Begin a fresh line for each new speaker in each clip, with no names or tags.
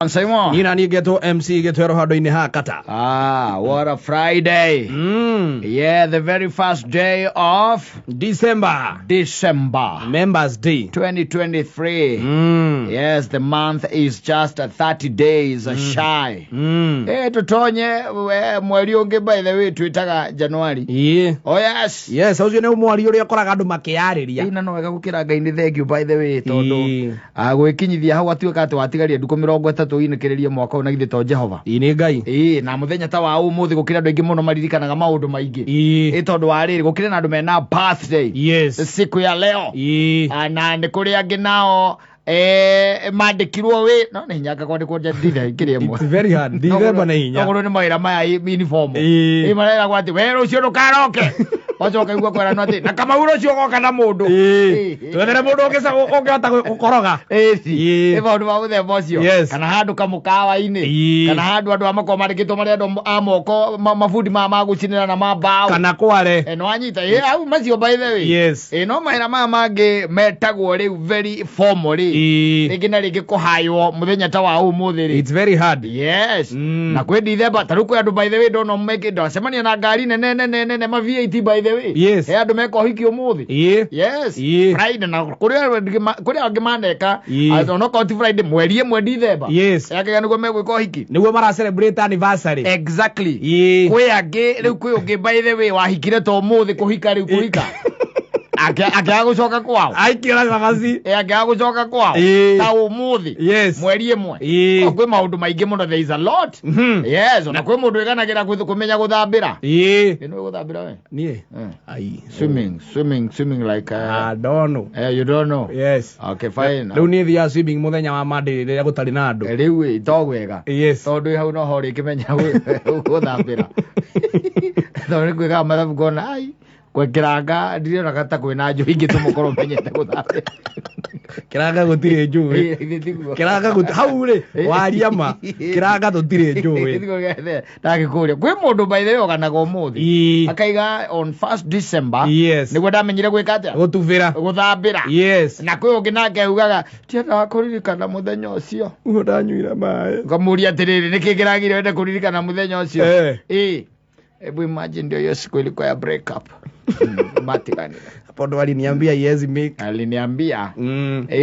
Simon.
Niĩ na niĩ ngetwo MC gĩtwero handũ-inĩ ha kata.
Ah, what a Friday. Yeah, the very first day of
December.
December
Members Day.
2023. Yes, the month is just 30 days shy. Eh, tutonye mweri ũngĩ by the way twĩtaga January.
Ĩĩ.
Oh yes.
Yes, ũcio nĩ mweri ũrĩa ũkoraga andũ makĩarĩria.
Ĩna no wega gũkĩra Ngai nĩ thank you by the way tondũ
Ĩĩ.
gwĩkinyithia hau atuĩka atĩ watigaria ndukũ 30 inĩkĩrĩrie mwaka ũyũ na githĩ to Jehova.
Ĩĩ nĩ Ngai.
Ĩĩ na mũthenya ta wa ũmũthĩ gũkĩrĩ andũ aingĩ mũno maririkanaga maũndũ maingĩ.
Ĩĩ.
Ĩ tondũ wa rĩrĩ gũkĩrĩ na andũ mena birthday
Yes.
siku ya leo.
Ĩĩ.
Ah, na nĩ kũrĩ angĩ nao mandĩkirwo wĩ no nĩ hinya kwandĩkwo ndithe kĩrĩ ĩmwe.
It's very hard. December nĩ hinya.
Okorwo nĩ mawĩra maya uniform.
Ĩĩ.
Ĩ mareragwo atĩ we rũciũ ndũkaroke. Wacoka igua kweranwo atĩ na Kamau rũciũ ũgoka na mũndũ.
Ĩĩ. Twethere mũndũ ũngĩhota gũkoroga.
Ĩci.
Ĩĩ.
Ĩ maũndũ ma mũthemba ũcio.
Yes.
Kana handũ kamũkawa-inĩ.
Ĩĩ.
Kana handũ andũ a makoragwo mandĩkĩtwo marĩ andũ a moko mabundi ma gũcinĩra na ma mbaũ.
Kana kware.
No anyita ĩ hau macio by the way.
Yes.
Ĩ no mawĩra maya mangĩ metagwo rĩu very formal rĩ.
Ĩĩ.
Rĩngĩ na rĩngĩ kũhaywo mũthenya ta wa ũmũthĩ rĩ.
It's very hard.
Yes. Na kwĩ December ta rĩu kwĩ andũ by the way ndona mekĩ ndacemania na ngari nene nene nene ma V8 by the way.
Yes.
He andũ meka ũhiki ũmũthĩ.
Ĩĩ.
Yes.
Ĩĩ.
Friday na kũrĩ angĩ maneka.
Ĩĩ.
Onokorwo ti Friday mweri ĩmwe December.
Yes.
Yakĩga nĩguo megwĩka ũhiki.
Nĩguo mara celebrate anniversary.
Exactly.
Ĩĩ.
Kwĩ angĩ rĩu kwĩ ũngĩ by the way wahikire ta ũmũthĩ kũhika rĩu kũhika. Akĩaga gũcoka kwao.
Aikĩra cabaci.
Ĩ akĩaga gũcoka kwao.
Ĩĩ.
Ta ũmũthĩ.
Yes.
Mweri ĩmwe.
Ĩĩ.
O, kwĩ maũndũ maingĩ mũno there is a lot. Yes, ona kwĩ mũndũ wĩganagĩra kũmenya gũthambĩra.
Ĩĩ.
Ĩ nĩũĩ gũthambĩra we?
Niĩ.
Eh.
Ai.
Swimming, swimming, swimming like
I don't know.
You don't know.
Yes.
Okay, fine.
Rĩu niĩ thiaga swimming mũthenya wa Monday rĩrĩa gũtarĩ na andũ.
Rĩu ĩ to wega.
Yes.
Tondũ hau noho ũrĩkĩmenya gũthambĩra. Tondũ nĩ gwĩkaga mathabu ngona ai gwekĩranga ndirionaga ta kwĩna njũĩ ingĩtũma ũkorwo ũmenyete gũthambĩra.
Kĩranga gũtirĩ njũĩ.
Ĩ, githĩ tiguo?
Kĩranga gũtirĩ hau rĩ waria ma. Kĩranga tũtirĩ njũĩ.
Tiguo gethe, ndagĩkũria kwĩ mũndũ by the way oganaga ũmũthĩ
Ĩĩ.
akaiga on 1st December
Yes.
nĩguo ndamenyire gwĩka atĩa
Gũtubĩra.
gũthambĩra
Yes.
na kwĩ ũngĩ nake augaga tiendaga kũririkana mũthenya ũcio
Ũguo ndanyuire maĩ.
ngamuria atĩrĩrĩ nĩkĩ kĩragire wende kũririkana mũthenya ũcio
Eh.
Ĩ, hebu imagine ndio hiyo siku ilikuwa ya break up. Matiganire.
Hapo ndo aliniambia haiwezi make.
Aliniambia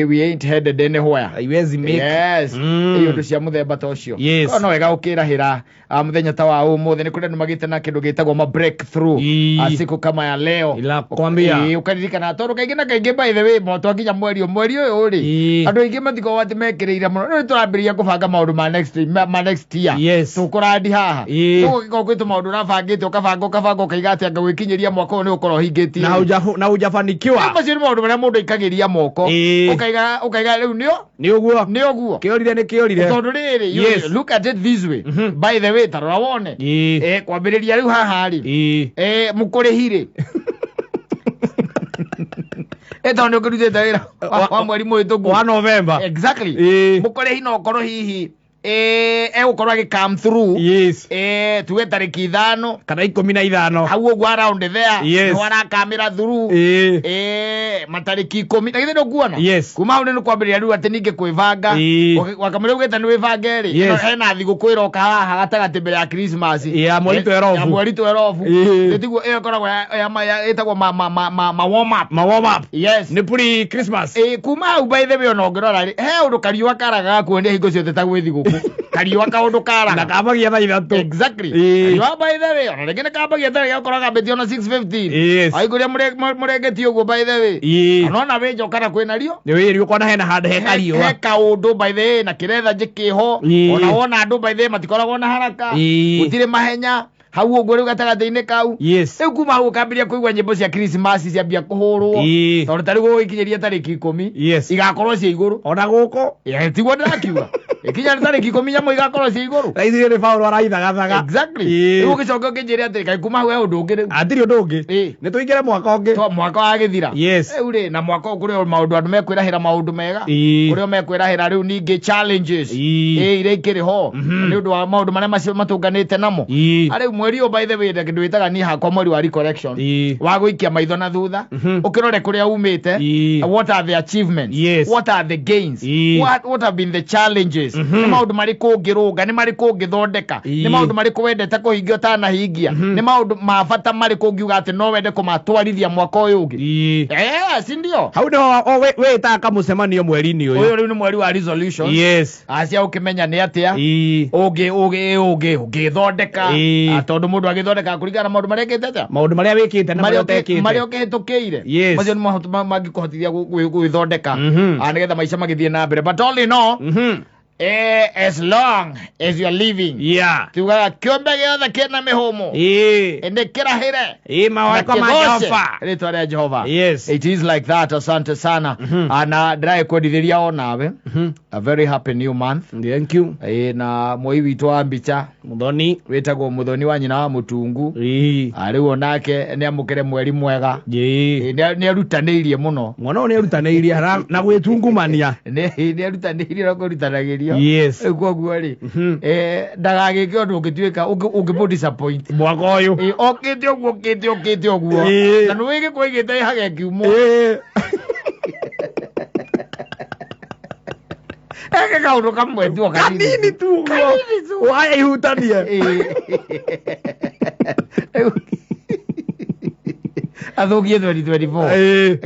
we ain't headed anywhere.
Haiwezi make.
Yes. Ĩ ũndũ cia mũthemba ta ũcio.
Yes.
No wega ũkĩrahĩra mũthenya ta wa ũmũthĩ nĩ kũrĩ andũ magĩte na kĩndũ gĩtagwo ma breakthrough.
Ĩĩ.
Siku kama ya leo.
Ila kwambia.
Ĩ, ũkaririkana tondũ kaingĩ na kaingĩ by the way mo twakinya mweri ũyũ mweri ũyũ rĩ
Ĩĩ.
andũ aingĩ matikoragwo atĩ mekĩrĩire mũno rĩu tũrambĩrĩria kũbanga maũndũ ma next ma next year.
Yes.
Tũkũrandi haha.
Ĩĩ.
Ũgũgĩkorwo kwĩ tũmaũndũ ũrabangĩte ũkabanga ũkabanga ũkaiga atĩ anga gwĩkinyĩria mwaka ũyũ nĩ ũkorwo ũhingĩtie.
Na na hujafanikiwa.
Macio nĩ maũndũ marĩa mũndũ aikagĩria moko.
Ĩĩ.
Ũkaiga ũkaiga rĩu nĩo
Nĩ ũguo.
nĩ ũguo.
Kĩorire nĩ kĩorire.
Tondũ rĩrĩ you
Yes.
look at it this way. By the way ta rora wone.
Ĩĩ.
Kwambĩrĩria rĩu haha rĩ.
Ĩĩ.
Mũkũrĩhi rĩ. Tondũ nĩ ũkĩrutĩte wĩra wa mweri mũhĩtũku.
Wa November.
Exactly.
Ĩĩ.
Mũkũrĩhi no ũkorwo hihi egũkorwo agĩ come through.
Yes.
Tuge tarĩki 5.
Kana 15.
Hau ũguo around there.
Yes.
Nĩho arakamĩra through.
Ĩĩ.
Matarĩki 10. Na githĩ ndũkuona?
Yes.
Kuma hau nĩ kwambĩrĩria rĩu atĩ ningĩ kwĩbanga.
Ĩĩ.
Wakamũira ugĩte nĩ wĩbange rĩ.
Yes.
Hena thigũkũ ĩroka haha gatagatĩ mbere ya Christmas.
Ya mweri 12.
Ya mweri 12.
Ĩĩ.
Nĩ tiguo ĩyo ĩkoragwo ĩtagwo ma warm up.
Ma warm up.
Yes.
Nĩ pre Christmas.
Kuma hau by the way ona ũngĩrora rĩ, he ũndũ kariũa karaga gakuonia hingo ciothe ta gwĩ thigũkũ. Kariũa kaũndũ karaga.
Na kambagia thaa 3.
Exactly.
Ĩĩ.
Kariũa by the way ona rĩngĩ nĩ kambagia thaa gakorwo kambĩtie ona 6:15.
Yes.
Aigũria mũrengetie ũguo by the way.
Ĩĩ.
Kana ona wĩ nja kana kwĩna rio.
Nĩ wĩri ũkona hena handũ he kariũa.
He kaũndũ by the way na kĩretha njĩkĩho.
Ĩĩ.
Ona wona andũ by the way matikoragwo na haraka.
Ĩĩ.
Gũtirĩ mahenya. Hau ũguo rĩu gatagatĩ-inĩ kau.
Yes.
Rĩu kuma hau ũkambĩrĩria kũigua nyĩmbo cia Christmas ciambia kũhũrwo.
Ĩĩ.
Tondũ ta rĩu gũgĩkinyĩria tarĩki 10.
Yes.
Igakorwo ciĩ igũrũ.
Ona gũkũ.
Tiguo ndĩrakiuga. Ĩkinya tarĩki 10 nyamũ igakorwo ciĩ igũrũ.
Thaa ici nĩ Paũlũ araithagathaga.
Exactly.
Ĩĩ.
Rĩu ũgĩcoka ũkĩnjĩre atĩrĩ kaĩ kuma hau he ũndũ ũngĩ rĩu.
Hatirĩ ũndũ ũngĩ.
Ĩĩ.
Nĩ tũingĩre mwaka ũngĩ.
To mwaka wagĩthira.
Yes.
Rĩu rĩ na mwaka ũyũ kũrĩ o maũndũ andũ mekwĩrahĩra maũndũ mega.
Ĩĩ.
Kũrĩ o mekwĩrahĩra rĩu ningĩ challenges.
Ĩĩ.
Ĩĩ iria ikĩrĩ ho. Nĩ ũndũ wa maũndũ marĩa macio matũnganĩte namo.
Ĩĩ.
Rĩu mweri ũyũ by the way kĩndũ wĩtaga niĩ hakwa mweri wa recollection.
Ĩĩ.
Wa gũikia maitho na thutha. Ũkĩrore kũrĩa umĩte.
Ĩĩ.
What are the achievements?
Yes.
What are the gains?
Ĩĩ.
What have been the challenges? Nĩ maũndũ marĩkũ ũngĩrũnga, nĩ marĩkũ ũngĩthondeka, nĩ maũndũ marĩkũ wendete kũhingia ũtanahingia, nĩ maũndũ ma bata marĩkũ ũngiuga atĩ no wende kũmatwarithia mwaka ũyũ ũngĩ. Eh, si ndio?
Hau nĩho wĩtaga kamũcemanio mweri-inĩ ũyũ.
Ũyũ rĩu nĩ mweri wa resolutions. Acia ũkĩmenya nĩ atĩa ũngĩ ũngĩ ũngĩ ũngĩthondeka. Tondũ mũndũ agĩthondeka kũringana na maũndũ marĩa ekĩte atĩa,
maũndũ marĩa wĩkĩte na marĩa ũtekĩte,
marĩa ũkĩhĩtũkĩire. Macio nĩ maũndũ mangĩkũhotithia gwĩthondeka, nĩgetha maica magĩthiĩ na mbere. But all in all, as long as you are living, tugaga kĩũmbe gĩothe kĩna mĩhũmũ nĩ kĩrahĩre
mawako ma
na kĩgoce
Jehova.
Rĩtwa rĩa Jehova. It is like that. Asante sana. Na ndĩragĩkwendithĩria o nawe a very happy new month.
Thank you.
Na mwei witũ wa mbica
Muthoni.
Wĩtagwo Muthoni wa nyina wa Mũtungu. Rĩu onake nĩ amũkĩre mweri mwega. Nĩ arutanĩirie mũno.
Mwana ũyũ nĩ arutanĩirie na gwĩtungumania.
Nĩ arutanĩirie na kũrutanagĩrio. Rĩu koguo rĩ, ndagagĩke ũndũ ũngĩtuĩka ũngĩmũ disappoint.
Mwaka ũyũ.
Okĩte ũguo, okĩte, okĩte ũguo. Na nĩ wĩgĩ kwĩgĩte ĩhage kiumwo. Eke kaũndũ kamwe tu o kanini.
Kanini tu ũguo.
Kanini tu.
Waya ihutanie.
Rĩu athũkie 2024.